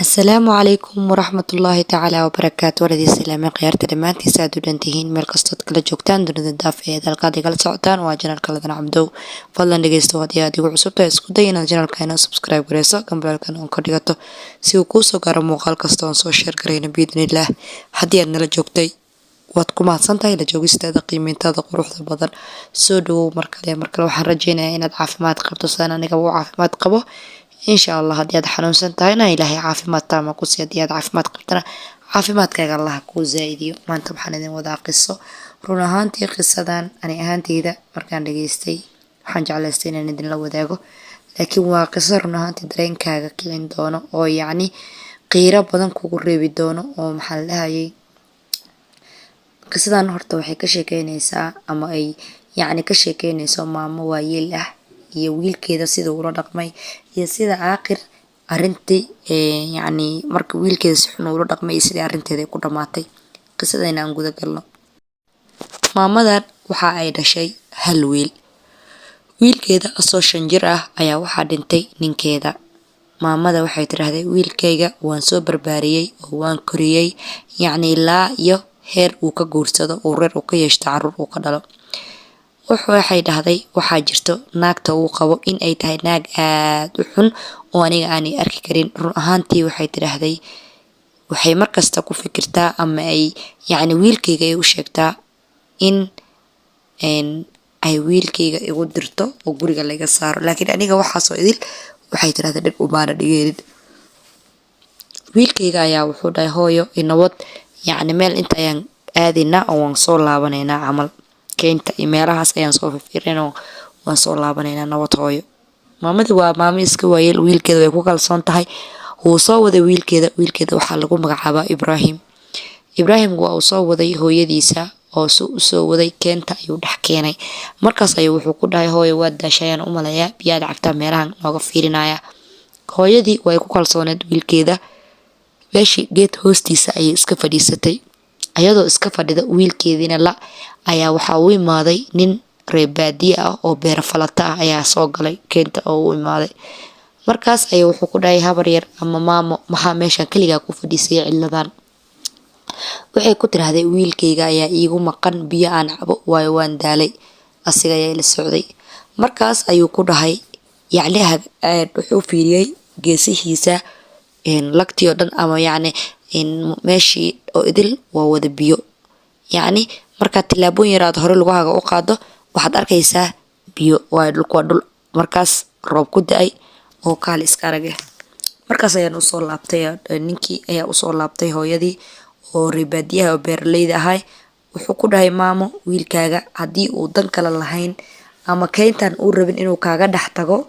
Asalaamu calaykum waraxmatullaahi tacaala wabarakaatu. Waradii salaamay khiyaarta dhammaantiisa aad u dhantihiin meel kastood kala joogtaan dunida daaf ee halkaad igala socotaan. Waa channelka Ladan Cabdow. Fadlan dhegeysto, haddii aad igu cusubtahay, isku day inaad channelka subscribe gareyso, gambaleelkan oon ka dhigato si uu kuu soo gaaro muuqaal kasta oon soo share garayno biidnillaah. Haddii aad nala joogtay, waad ku mahadsan tahay la joogistaada, qiimeyntaada quruxda badan. Soo dhawow mar kale. Mar kale waxaan rajeynayaa inaad caafimaad qabto sidaan aniga u caafimaad qabo, insha Allah. Haddii aad xanuunsan tahayna, Ilaahay caafimaad taama ku sii. Haddii aad caafimaad qabtana, caafimaadkaaga Allaha kuu zaa-idiyo. Maanta waxaan idin wadaa qiso. Run ahaantii qisadan ani ahaanteyda markaan dhageystay waxaan jeclaystay inaan idinla wadaago, laakiin waa qiso run ahaantii dareenkaaga kicin doono oo yacni qiiro badan kugu reebi doono. Oo maxaa la dhahayay, qisadan horta waxay ka sheekeyneysaa ama ay yacni ka sheekeyneyso maamo waayeel ah iyo wiilkeeda sida ula dhaqmay iyo sida aakhir arrintii, yacni marka wiilkeeda si xun ula dhaqmay iyo sidii arrinteeda ay ku dhamaatay. Qisadayna aan guda galno. Maamadan waxa ay dhashay hal wiil. Wiilkeeda asoo 5 jir ah ayaa waxaa dhintay ninkeeda. Maamada waxay tidhaahday, "Wiilkayga waan soo barbaariyey oo waan koriyey, yacni ilaa iyo heer uu ka guursado, uu reer uu ka yeeshto, caruur uu ka dhalo." Waxay dhahday, waxaa jirto naagta uu qabo in ay tahay naag aad u xun oo aniga aanay arki karin. Run ahaantii waxay tidhaahday, waxay markasta ku fikirtaa ama ay yacni wiilkayga ay u sheegtaa in ay wiilkayga igu dirto oo guriga laga saaro, laakiin aniga waxaasoo idil, waxay tidhahday, dheg umaana dhigeenin. Wiilkayga ayaa wuxuu dhahay, "Hooyo, inawad, yacni meel inta ayaan aadaynaa oo waan soo laabanaynaa camal, keynta iyo meelahaas ayaan soo fiirfiirinaa oo waan soo laabanaynaa, nabad hooyo." Maamadii waa maamo iska waayeel, wiilkeeda way ku kalsoon tahay. Wuu soo waday wiilkeeda. Wiilkeeda waxaa lagu magacaabaa Ibraahim. Ibraahim waa uu soo waday hooyadiisa oo su usoo waday, keenta ayuu dhex keenay. Markaas ayuu wuxuu ku dhahay, "Hooyo, waad daashay ayaan u maleeyaa, biyaad cabtaa, meelahan nooga fiirinaya." Hooyadii way ku kalsooneed wiilkeeda. Meeshii geed hoostiisa ayay iska fadhiisatay. Ayadoo iska fadhida, wiilkeediina la ayaa waxaa u imaaday nin reer baadiye ah oo beero falata ah ayaa soo galay keenta oo u imaaday. Markaas ayuu wuxuu ku dhahay, "Habar yar ama maamo, maxaa meeshan kaligaa ku fadhiisay cidladan?" Waxay ku tiraahday, "Wiilkayga ayaa iigu maqan, biyo aan cabo waayo, waan daalay, asiga ayaa ila socday." Markaas ayuu ku dhahay, yacni wuxuu fiiriyey geesihiisa, lagtii oo dhan ama yacni meeshii oo idil waa wada biyo. Yacni markaad tillaabooyin yar aad hore lugahaaga u qaado, waxaad arkaysaa biyo, waayo dhulku waa dhul markaas roob ku da-ay oo kaali iska arag ah. Markaas ayaan usoo laabtay, ninkii ayaa usoo laabtay hooyadii oo reer baadiyaha oo beeraleyda ahay. Wuxuu ku dhahay, "Maamo, wiilkaaga haddii uu dan kale lahayn ama keyntan uu rabin inuu kaaga dhex tago,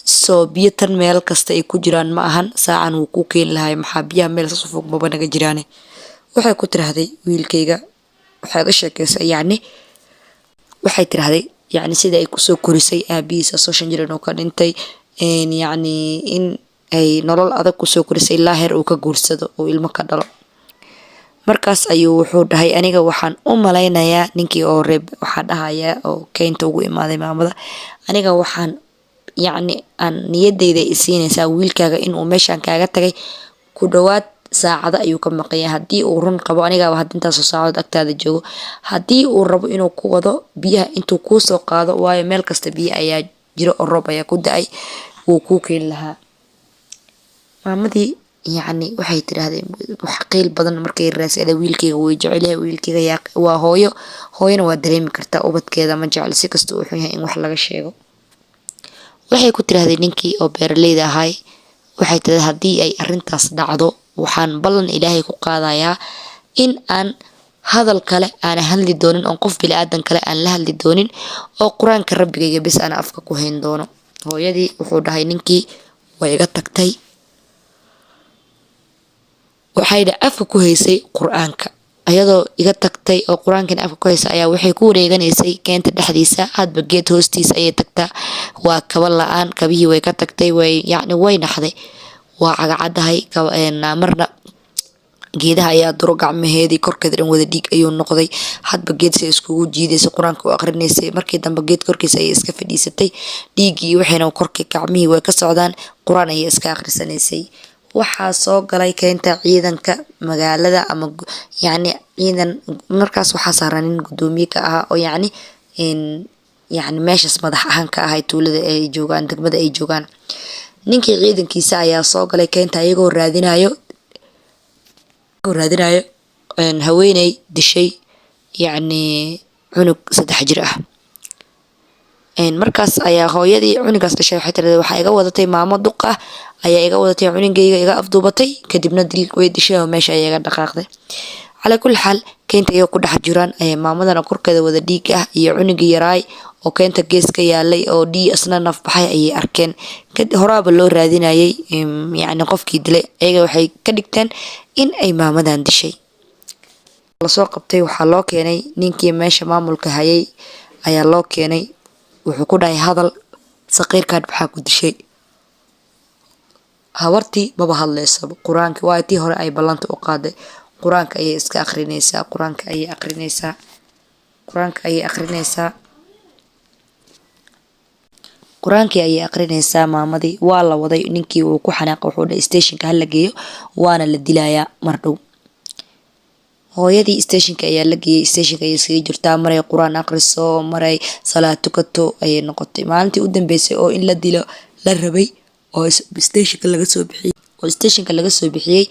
soo biyo tan meel kasta ay ku jiraan ma ahan, saacan wuu kuu keeni lahay. Maxaa biyaha meel saas u fog maba naga jiraane?" Waxay ku tiraahday, "Wiilkayga," waxay ga sheekeysay, yacni waxay tiraahday, yacni sida ay kusoo korisay, aabihiis asoo 5 jir inuu ka dhintay, yacni in ay nolol adag kusoo korisay ilaa heer uu ka guursado oo ilmo ka dhalo. Markaas ayuu wuxuu dhahay, "Aniga waxaan u malaynayaa," ninkii oo reeb waxaa dhahaya oo keynta ugu imaaday maamada, "aniga waxaan yacni aan niyadeyda isiinaysaa wiilkaaga inuu meeshan kaaga tagay ku dhawaad saacado ayuu ka maqan yahay. Haddii uu run qabo, anigaaba hadda intaasoo saacadood agtaada joogo, haddii uu rabo inuu ku wado biyaha intuu kuu soo qaado, waayo meel kasta biyo ayaa jiro oo roob ayaa ku da-ay, wuu kuu keeni lahaa." Maamadii yacni waxay tirahdeen wax qiil badan markay raasada, "Wiilkayga way jecelyahay, wiilkayga yaa." Waa hooyo, hooyana waa dareemi kartaa ubadkeeda ma jecel si kasta uu xun yahay in wax laga sheego. Waxay ku tirahdeen ninkii oo beeraleyda ahay, waxay tirahdeen, "Haddii ay arrintaas dhacdo, waxaan ballan Ilaahay ku qaadayaa in aan hadal kale aana hadli doonin, oon qof bili-aadan kale aan la hadli doonin, oo Qur-aanka Rabbigayga bis aan afka ku hayn doono." Hooyadii wuxuu dhahay ninkii, "Way iga tagtay." Waxayna afka ku haysay Qur-aanka. Ayadoo iga tagtay oo Qur-aankana afka ku haysa ayaa waxay ku wareeganaysay keenta dhexdiisa. Hadba geed hoostiisa ayay tagtaa. Waa kaba la-aan, kabihii way ka tagtay. Way yacni way naxday, waa cagacadahay. Marna geedaha ayaa duro, gacmaheedii korkeeda dhan wada dhiig ayuu noqday. Hadba geed si iskugu jiidaysay, Qur-aanka u aqrinaysay. Markii dambe geed korkiisa ayay iska fadhiisatay. Dhiiggii waxayna korkii gacmihii way ka socdaan, Qur-aan ayay iska akhrisanaysay. Waxaa soo galay keynta ciidanka magaalada ama yacni ciidan. Markaas waxaa saaran nin gudoomiye ka ahaa oo yacni meeshaas madax ahaan ka ahay tuulada ay joogaan, degmada ay joogaan. Ninkii ciidankiisa ayaa soo galay keynta iyagoo raadinayo haweeney dishay yacni cunug 3 jir ah. Markaas ayaa hooyadii cunugaas dhashay waxay tiraahday, waxaa iga wadatay maamo duq ah ayaa iga wadatay cunugayga, iga afduubatay, kadibna dil way dishay oo meesha ayay iga dhaqaaqday. Calaa kulli xaal, keynta iyagoo ku dhex jiraan ayaa maamadana korkeeda wada dhiig ah iyo cunugii yaraay oo keynta gees ka yaalay oo dhii asna naf baxay ayay arkeen. Horaaba loo raadinayay yacni qofkii dilay, ayaga waxay ka dhigteen in ay maamadan dishay. Lasoo qabtay, waxaa loo keenay ninkii meesha maamulka hayay ayaa loo keenay. Wuxuu ku dhahay, hadal, saqiirkan maxaa ku dishay? Habartii maba hadlaysaba. Qur-aanka waa tii hore ay ballanta u qaaday, qur-aanka ayay iska akhrinaysaa, qur-aanka ayay akhrinaysaa, qur-aanka ayay akhrinaysaa, qur-aankii ayay akhrinaysaa. Maamadii waa la waday. Ninkii wuu ku xanaaqay, wuxuu dhahay stationka hala geeyo, waana la dilayaa mar dhow. Hooyadii stationka ayaa la geeyey, stationka ayay iskaga jirtaa. Maray qur-aan akhriso, maray salaad tukato ayay noqotay. Maalintii u dambeysay oo in la dilo la rabay oo stationka laga soo bixiyey, oo stationka laga soo bixiyey,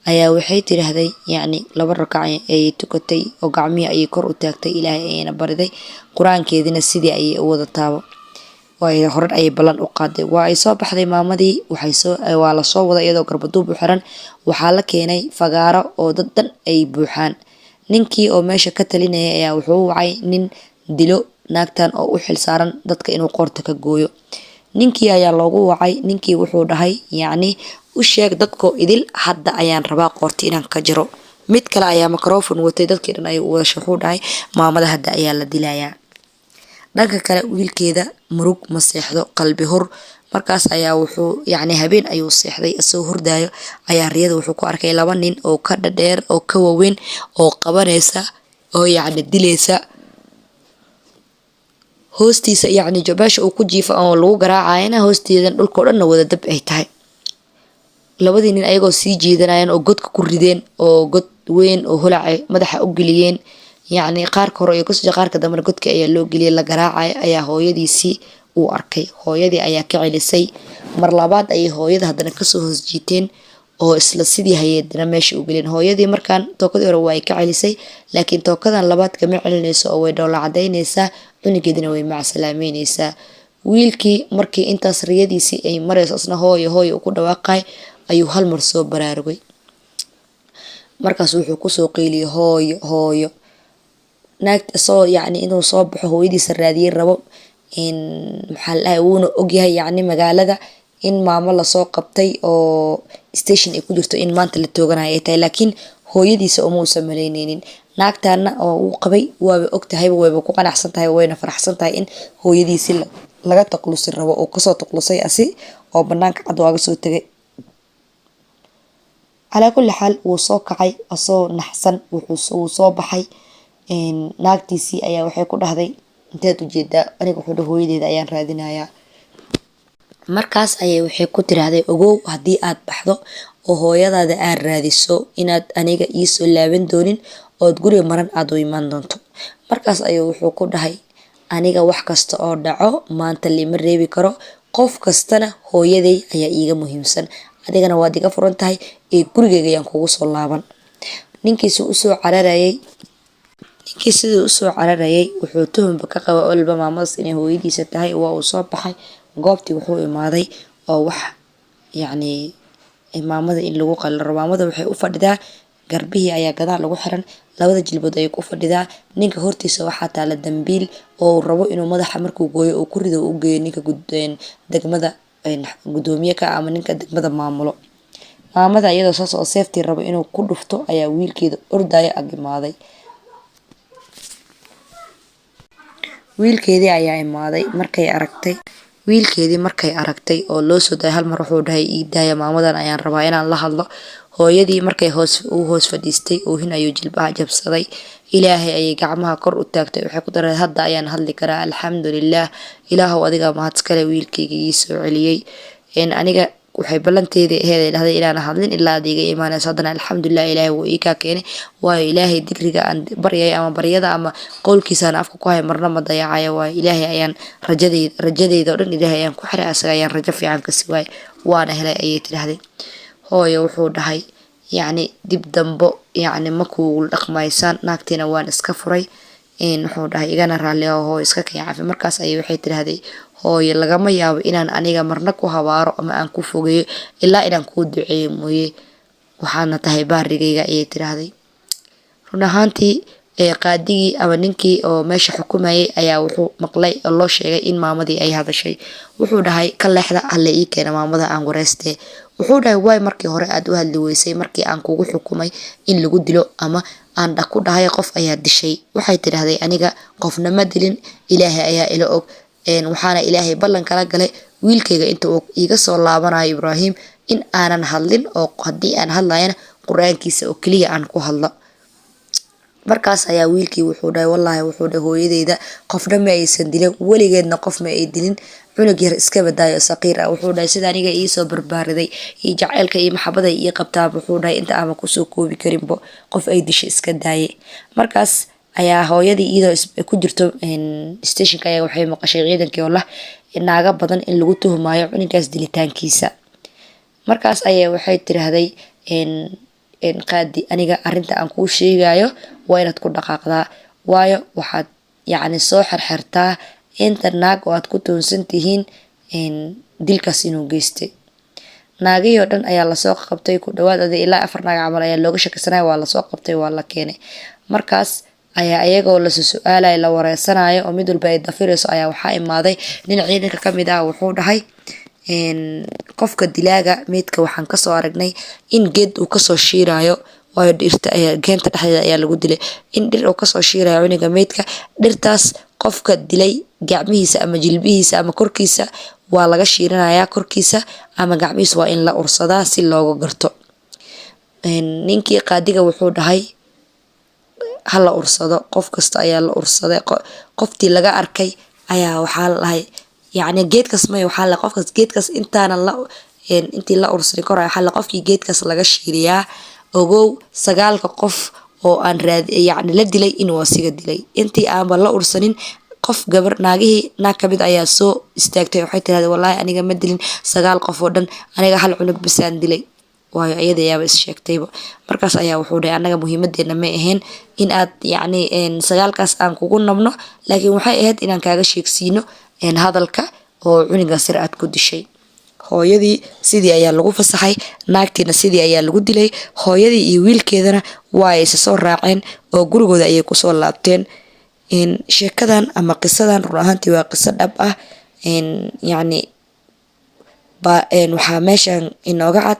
ayaa waxay tiraahday yacni 2 rakac ayay tukatay oo gacmihii ayay kor u taagtay, Ilaahay ayayna bariday, qur-aankeedina sidii ayay u wadataaba, waayo hore ayay ballan u qaaday. Waa ay soo baxday maamadii, waxay soo waa lasoo waday iyadoo garbaduub u xiran. Waxaa la keenay fagaaro oo dad dhan ay buuxaan. Ninkii oo meesha ka talinayay ayaa wuxuu u wacay nin dilo naagtan oo u xil saaran dadka inuu qoorta ka gooyo. Ninkii ayaa loogu wacay. Ninkii wuxuu dhahay, yacni u sheeg dadkoo idil, hadda ayaan rabaa qoorta inaan ka jaro. Mid kale ayaa microphone watay, dadkii dhan ayuu u wada wuxuu dhahay, maamada hadda ayaa la dilayaa. Dhanka kale, wiilkeeda murug ma seexdo, qalbi hur. Markaas ayaa wuxuu yacni habeen ayuu seexday, isagoo hurdaayo ayaa riyada wuxuu ku arkay 2 nin oo ka dhadheer oo ka waaweyn oo qabanaysa oo yacni dilaysa. Hoostiisa yacni meesha uu ku jiifo oo lagu garaacayana hoosteedan dhulkoo dhanna wada dab ay tahay. Labadii nin ayagoo sii jiidanayaan oo godka ku rideen oo god weyn oo holac madaxa u geliyeen, yacni qaarka hore iyo kasoo qaarka dambena godka ayaa loo geliyay, la garaacayo, ayaa hooyadiisii uu arkay. Hooyadii ayaa ka celisay. Mar labaad ayay hooyada haddana kasoo hoos jiiteen oo isla sidii hayeedana meesha u geliyeen. Hooyadii markaan tookadii hore waa ay ka celisay, laakiin tookadan labaad kama celinayso oo way dhoola cadaynaysaa, cunugeedina way macsalaameynaysaa. Wiilkii markii intaas riyadiisii ay marayso, isna hooyo hooyo uu ku dhawaaqay, ayuu hal mar soo baraarugay. Markaas wuxuu kusoo qeyliyay, hooyo, hooyo. Naagta isagoo yacni inuu soo baxo hooyadiisa raadiyey rabo, in maxaa la dhahay, wuuna ogyahay yacni magaalada in maamo lasoo qabtay oo station ay ku jirto, in maanta la tooganayo ay tahay, laakiin hooyadiisa uma uusan malaynaynin. Naagtaana oo uu qabay waaba ogtahayba, wayba ku qanacsan tahay, wayna faraxsan tahay in hooyadiisi laga taqlusi rabo oo kasoo taqlusay asi oo banaanka cad waaga soo tegay. Calaa kulli xaal, wuu soo kacay asoo naxsan, wuu soo baxay. Naagtiisii ayaa waxay ku dhahday, inteed ujeedaa? Aniga wuxuu dhahay, hooyadeeda ayaan raadinayaa. Markaas ayay waxay ku tiraahday, ogow, haddii aad baxdo oo hooyadaada aad raadiso, inaad aniga iisoo laaban doonin ood guriga maran aad u imaan doonto. Markaas ayuu wuxuu ku dhahay, aniga wax kasta oo dhaco maanta lima reebi karo, qof kastana hooyaday ayaa iiga muhiimsan, adigana waad iga furan tahay ee gurigeyga ayaan kugu soo laaban. Ninkii siduu usoo cararayay, wuxuu tuhunba ka qaba olba maamadaas inay hooyadiisa tahay. Waa uu soo baxay, goobtii wuxuu imaaday oo wax yacni maamada in lagu qalaro. Maamada waxay u fadhidaa, garbihii ayaa gadaal lagu xiran, labada jilbood ayay ku fadhidaa. Ninka hortiisa waxaa taala dambiil oo uu rabo inuu madaxa markuu gooyo uu ku rido, u geeyo ninka degmada gudoomiye ka ama ninka degmada maamulo. Maamada iyadoo saas oo seeftii rabo inuu ku dhufto ayaa wiilkeeda ordaya ag imaaday. Wiilkeedii ayaa imaaday. Markay aragtay wiilkeedii, markay aragtay oo loo soo daayay, hal mar wuxuu dhahay, ii daaya, maamadan ayaan rabaa inaan la hadlo. Hooyadii markay hoos uu hoos fadhiistay, oohin ayuu jilbaha jabsaday. Ilaahay ayay gacmaha kor u taagtay, waxay ku daray, hadda ayaan hadli karaa, alxamdulilah, Ilaahow adigaa mahad iskale wiilkayga ii soo celiyey. Aniga Waxay ballanteedii aheyd ay dhahday inaan hadlin ilaa aad iiga imaanayso. Haddana alxamdulilah, Ilaahay wuu ii kaa keenay, waayo Ilaahay dikriga aan baryay ama baryada ama qowlkiisaan afka ku hay marna ma dayacayo, waayo Ilaahay ayaan rajadeyda oo dhan Ilaahay ayaan ku xiray, asaga ayaan rajo fiican ka siwaayay, waana helay, ayay tidhaahday. Hooyo, wuxuu dhahay, yacni dib dambo yacni ma kugu dhaqmaysaan, naagtiina waan iska furay. Wuxuu dhahay, igana raalli oo hooyo iska keen cafi. Markaas ayay waxay tidhaahday, hooyo, lagama yaabo inaan aniga marna ku habaaro ama aan ku fogeeyo ilaa inaan kuu duceeyo mooye, waxaadna tahay baarigayga, ayay tidhaahday. Run ahaantii qaadigii ama ninkii oo meesha xukumayay ayaa wuxuu maqlay oo loo sheegay in maamadii ay hadashay. Wuxuu dhahay, ka leexda, hala ii keena maamada aan wareystee. Wuxuu dhahay, waay markii hore aad u hadli weysay markii aan kugu xukumay in lagu dilo ama aan ku dhahay qof ayaa dishay? Waxay tidhaahday, aniga qofna ma dilin, Ilaahay ayaa ila og, waxaana Ilaahay ballan kala galay wiilkayga inta uu iiga soo laabanayo Ibraahim in aanan hadlin, oo haddii aan hadlayana Qur-aankiisa oo keliya aan ku hadlo. Markaas ayaa wiilkii wuxuu dhahay, wallaahi, wuxuu dhahay, hooyadeyda qofna ma aysan dilin, weligeedna qof ma ay dilin, cunug yar iska badaayo saqiir ah. Wuxuu dhahay, sida aniga iisoo barbaariday iyo jaceylka iyo maxabada ii qabtaa, wuxuu dhahay, inta aama kusoo koobi karinbo, qof ay dishay iska daaye. Markaas ayaa hooyadii iyadoo ku jirto stationka ayaa waxay maqashay ciidankii oo lah naaga badan in lagu tuhmayo cunugaas dilitaankiisa. Markaas ayaa waxay tiraahday, qaadi, aniga arrinta aan kuu sheegayo waa inaad ku dhaqaaqdaa, waayo waxaad yacni soo xirxirtaa inta naag oo aad ku tuhunsan tihiin dilkaas inuu geystay. Naagihii oo dhan ayaa lasoo qabtay. Ku dhawaad adi ilaa 4 naag camal ayaa looga shakisanaya. Waa lasoo qabtay, waa la keenay. Markaas ayaa iyagoo lasa su-aalayo, la wareysanayo oo mid walba ay dafirayso, ayaa waxaa imaaday nin ciidanka kamid ah. Wuxuu dhahay, qofka dilaaga meydka waxaan kasoo aragnay in geed uu kasoo shiirayo, waayo dhirta ayaa geenta dhexdeeda ayaa lagu dilay, in dhir uu kasoo shiirayo cunuga meydka. Dhirtaas qofka dilay gacmihiisa ama jilbihiisa ama korkiisa waa laga shiirinayaa, korkiisa ama gacmihiisa waa in la ursadaa si looga garto. Ninkii qaadiga wuxuu dhahay, hala ursado. Qof kasta ayaa la ursaday. Qoftii laga arkay ayaa waxaa la dhahay, yacni geedkaas may, waxaa la qofkaas geedkaas intaana la intii la ursaday kor, waxaa la qofkii geedkaas laga shiiriyaa, ogow sagaalka qof oo aan raad yacni la dilay inuu asiga dilay. Intii aanba la ursanin qof gabar, naagihii naag kamid ayaa soo istaagtay. Waxay tirahdeen, wallaahi aniga ma dilin sagaal qof oo dhan, aniga hal cunug basaan dilay, waayo iyada ayaaba is sheegtayba. Markaas ayaa wuxuu dhahay, annaga muhiimadeena ma ahayn in aad yacni sagaalkaas aan kugu nabno, laakiin waxay ahayd inaan kaaga sheegsiino hadalka oo cunugaas yar aad ku dishay. Hooyadii sidii ayaa lagu fasaxay, naagtiina sidii ayaa lagu dilay. Hooyadii iyo wiilkeedana waa ay isa soo raaceen oo gurigooda ayay kusoo laabteen. Sheekadan ama qisadan run ahaantii waa qiso dhab ah. Yacni waxaa meeshan inooga cad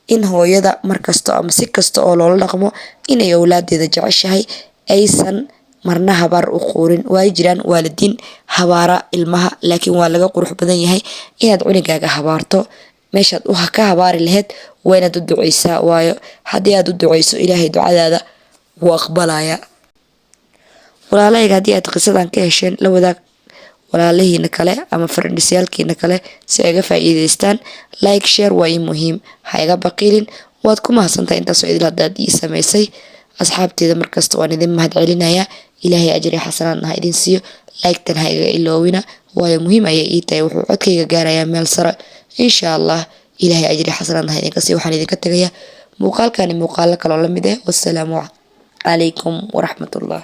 in hooyada markasta ama si kasta oo loola dhaqmo inay owlaadeeda jeceshahay, aysan marna habaar u quurin. Way jiraan waalidiin habaara ilmaha, laakiin waa laga qurux badan yahay inaad cunugaaga habaarto. Meeshaad ka habaari lahayd waa inaad u duceysaa, waayo haddii aad u duceyso Ilaahay ducadaada wuu aqbalaya. Walaalahayga, haddii aad qisadan ka hesheen, la wadaag walaalihiina kale ama friendsyaalkiina kale si ay ga faa'iideystaan. Like, share waa ii muhiim, ha iga baqiilin. Waad ku mahadsantahay intaasoo idil haddaad ii samaysay. Asxaabteeda markasta waan idin mahad celinayaa. Ilaahay ajri xasanaadna ha idin siiyo. Like-tan ha iga iloowina, waayo muhiim ayay ii tahay, wuxuu codkayga gaarayaa meel sare insha Allah. Ilaahay ajri xasanaadna ha idinka siiyo. Waxaan idinka tegayaa muuqaalkani muuqaalo kaloo la mid ah. Wassalaamu calaykum waraxmatullah.